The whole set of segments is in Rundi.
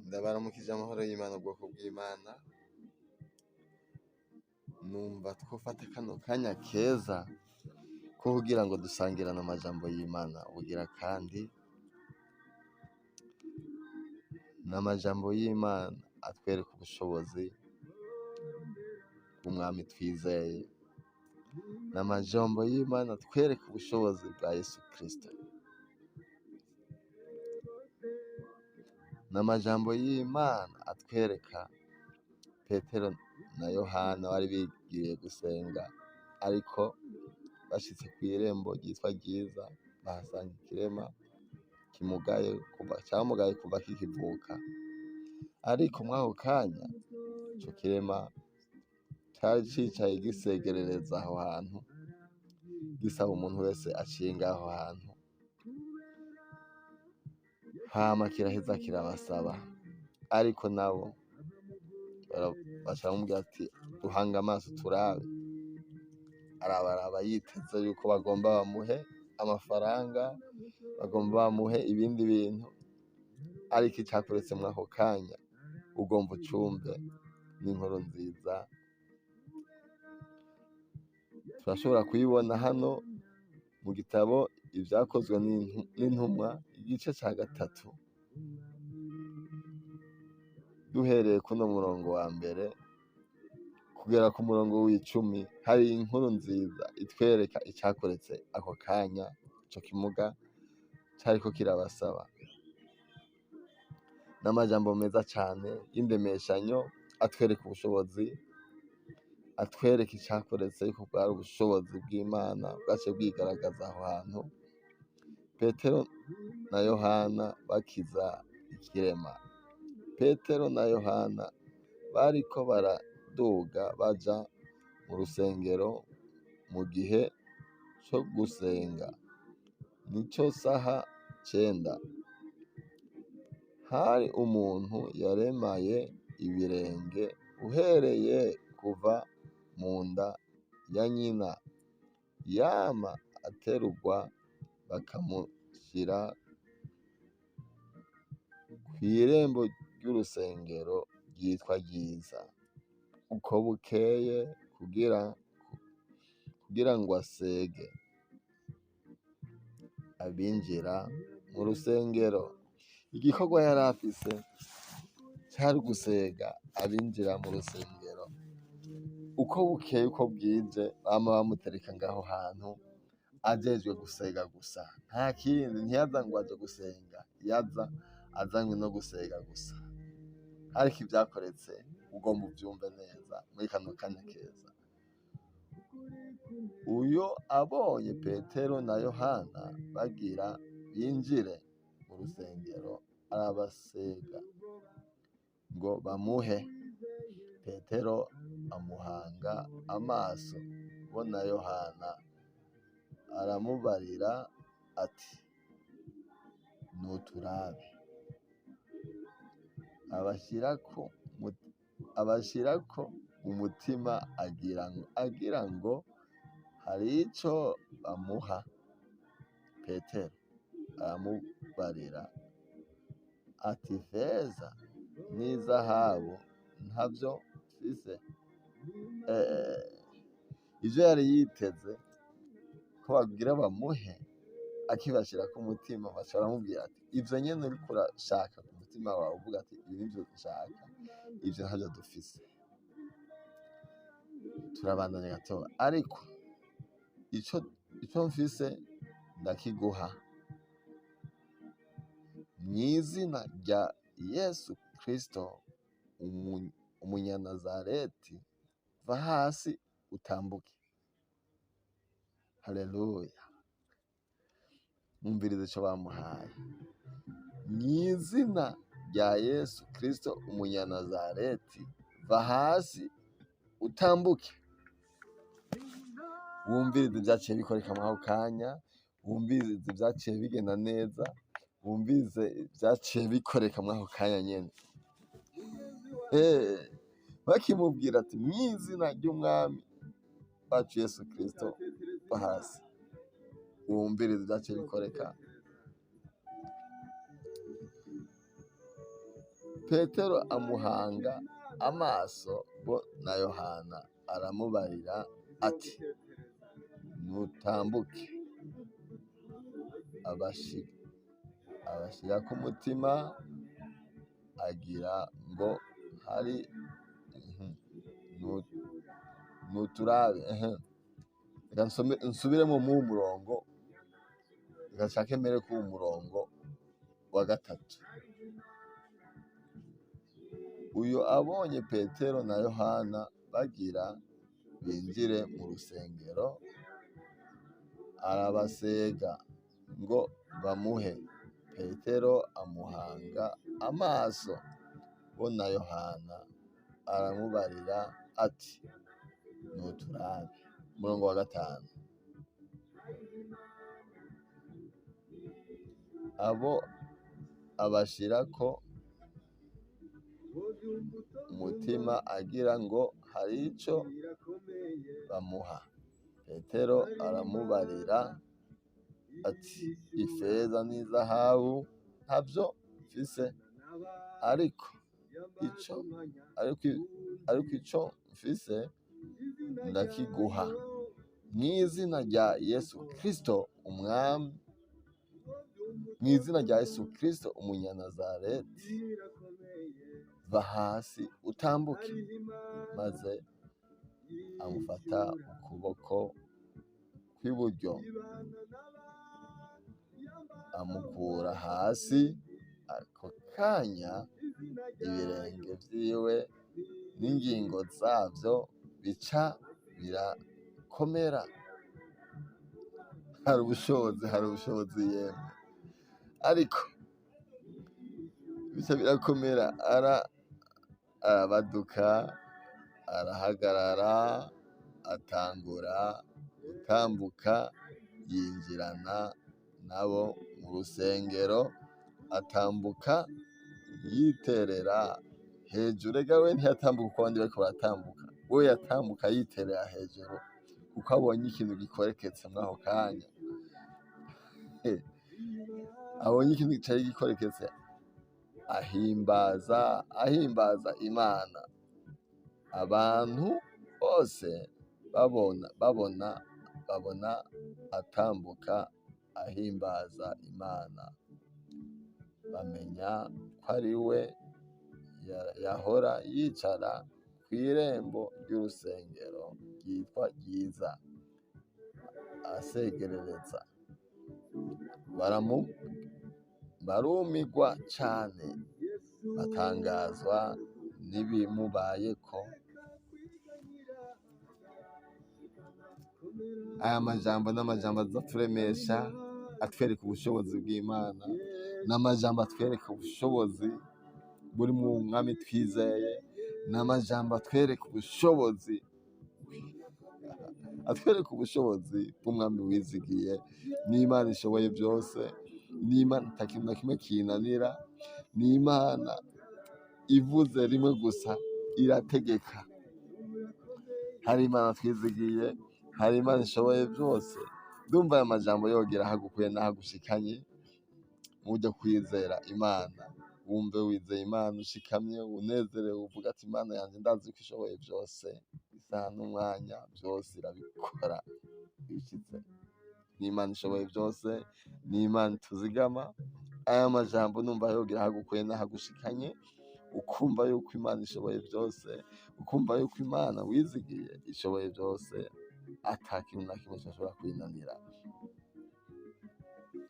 Ndabaramukije amahoro y'Imana, ubwoko bw'Imana. Numva twofata kano kanya keza ko kugira ngo dusangirane amajambo y'Imana. Ubugira kandi n'amajambo y'Imana atwereka ubushobozi bw'Umwami twizeye. N'amajambo y'Imana atwereka ubushobozi bwa Yesu Kristo. N'amajambo y'Imana atwereka Petero na Yohana bari bigiriye gusenga, ariko bashitse kw'irembo ryitwa Ryiza bahasanga ikirema kimugaye kuva camugaye kuva kikivuka. Ariko mw'ako kanya ico kirema cari cicaye gisegerereza aho hantu, gisaba umuntu wese aciye ngaho hantu. Hama kiraheza kirabasaba, ariko nabo baca baramubwira ati duhange amaso turabe. Arabaraba yiteze yuko bagomba bamuhe amafaranga, bagomba bamuhe ibindi bintu, ariko icakoretse mw'ako kanya ugomba ucumve n'inkuru nziza. Turashobora kuyibona hano mu gitabo Ivyakozwe n'intumwa igice ca 3, duhereye kuno murongo wa mbere kugera ku murongo w'10. Hari inkuru nziza itwereka icakoretse ako kanya ico kimuga cariko kirabasaba. N'amajambo meza cane y'indemeshanyo atwereka ubushobozi, atwereka icakoretse yuko bwari ubushobozi bw'Imana bwaciye bwigaragaza aho hantu. Petero na Yohana bakiza ikirema. Petero na Yohana bariko baraduga baja mu rusengero mu gihe co gusenga, nico saha 9. Hari umuntu yaremaye ibirenge uhereye kuva mu nda ya nyina, yama aterurwa bakamushira kw'irembo ry'urusengero ryitwa Ryiza, uko bukeye kugira ngo asege abinjira mu rusengero. Igikorwa yari afise cari gusega abinjira mu rusengero. Uko bukeye uko bwije bama bamutereka ngaho hantu ajejwe gusega gusa, nta kindi. Ntiyaza ngo aje gusenga, yaza azanywe no gusega gusa. Ariko ivyakoretse ugomba uvyumve neza muri kano kanya keza. Uyo abonye Petero na Yohana bagira binjire mu rusengero, arabasega ngo bamuhe. Petero amuhanga amaso bo na Yohana, aramubarira ati nuturabe. Abashirako umutima agira ngo hari ico bamuha. Petero aramubarira ati feza n'izahabu ntavyo mfise. Ivyo yari yiteze ko bagira bamuhe, akibashirako umutima baca baramubwira ati ivyo nyene uriko urashaka ku mutima wawe, uvuga ati ibi nivyo nshaka, ivyo ntavyo dufise. Turabandanya gatoya, ariko ico mfise ndakiguha mw'izina rya Yesu Kristo umunyanazareti, va hasi utambuke. Haleluya! Mwumvirize ico bamuhaye. Mw'izina rya Yesu Kristo umunyanazareti, va hasi utambuke. Wumvirize ivyaciye bikoreka mw'ako kanya, wumvirize ivyaciye bigenda neza, wumvirize ivyaciye bikoreka mw'ako kanya nyene. Bakimubwira ati mw'izina ry'Umwami wacu Yesu Kristo, va hasi. Wumvirize ivyaciye bikoreka. Petero amuhanga amaso bo na Yohana, aramubarira ati nutambuke. Abashirako umutima agira ngo hari nuturabe. Reka nsubiremo mu murongo, reka nshake mbere ku murongo wa 3. Uyo abonye Petero na Yohana bagira binjire mu rusengero, arabasega ngo bamuhe. Petero amuhanga amaso bo na Yohana, aramubarira ati nuturabe. Umurongo wa 5. Abo abashirako umutima agira ngo hari ico bamuha. Petero aramubarira ati ifeza n'izahabu ntavyo mfise, ariko ico mfise ndakiguha. Mw'izina rya Yesu Kristo umwami, mw'izina rya Yesu Kristo umunyanazareti, va hasi utambuke. Maze amufata ukuboko kw'iburyo, amukura hasi. Ako kanya ibirenge vyiwe n'ingingo zavyo bica birakomera. Hari ubushobozi, hari ubushobozi yemwe, ariko bica birakomera. Arabaduka, arahagarara, atangura gutambuka, yinjirana nabo mu rusengero, atambuka yiterera hejuru. Ega we ntiyatambuka uko abandi bariko baratambuka, we yatambuka yiterera hejuru, kuko abonye ikintu gikoreketse muri ako kanya. Abonye ikintu cari gikoreketse, ahimbaza Imana. Abantu bose babona atambuka ahimbaza Imana, bamenya ko ari we yahora yicara kw'irembo ry'urusengero ryitwa Ryiza, asegerereza. Barumigwa cane, batangazwa n'ibimubayeko. Aya majambo n'amajambo azaturemesha, atwereka ubushobozi bw'Imana, n'amajambo atwereka ubushobozi buri mu mwami twizeye, n'amajambo atwereka ubushobozi, atwereka ubushobozi bw'umwami wizigiye. N'Imana ishoboye byose, n'Imana nta kintu na kimwe kinanira, n'Imana ivuze rimwe gusa irategeka. Hari Imana twizigiye, hari Imana ishoboye byose. Ndumva aya majambo yogera ahagukuye n'ahagushikanye mu buryo kwizera Imana. Wumve wizeye Imana, ushikamye, unezerewe, uvuga ati Imana yanjye ndazi ko ishoboye byose, isaha n'umwanya byose irabikora ibishitse. N'Imana ishoboye byose, n'Imana ituzigama. Aya majambo numva yogera ahagukuye n'ahagushikanye, ukumva yuko Imana ishoboye byose, ukumva yuko Imana wizigiye ishoboye byose, ata kintu na kimwe gishobora kwinanira.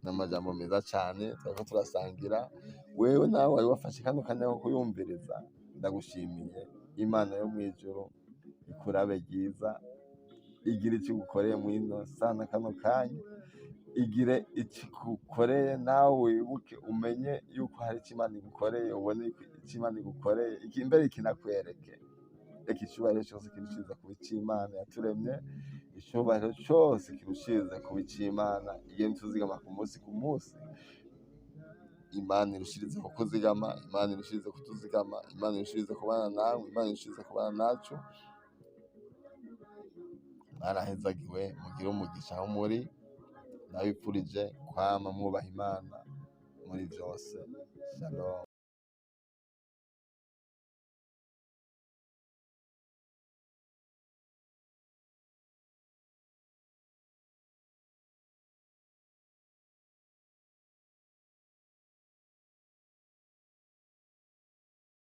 N'amajambo meza cane turiko turasangira. Wewe nawe wari wafashe kano kanya ko kuyumviriza, ndagushimiye. Imana yo mw'ijuru ikurabe ryiza, igire ico igukoreye mw'ino sana kano kanya, igire ico igukoreye nawe wibuke, umenye yuko hari ico Imana igukoreye, ubone ico Imana igukoreye, mbere ikinakwereke. Reka icubahiro cose kirushiriza kuba ic'Imana yaturemye, icubahiro cose kirushiriza kuba ic'Imana. Igenda ituzigama ku munsi ku munsi, Imana irushirize kukuzigama, Imana irushirize kutuzigama, Imana irushirize kubana nawe, Imana irushirize kubana nacu. Mwarahezagiwe, mugire umugisha aho muri. Ndabifurije kwama mwubaha Imana muri vyose. Shalom.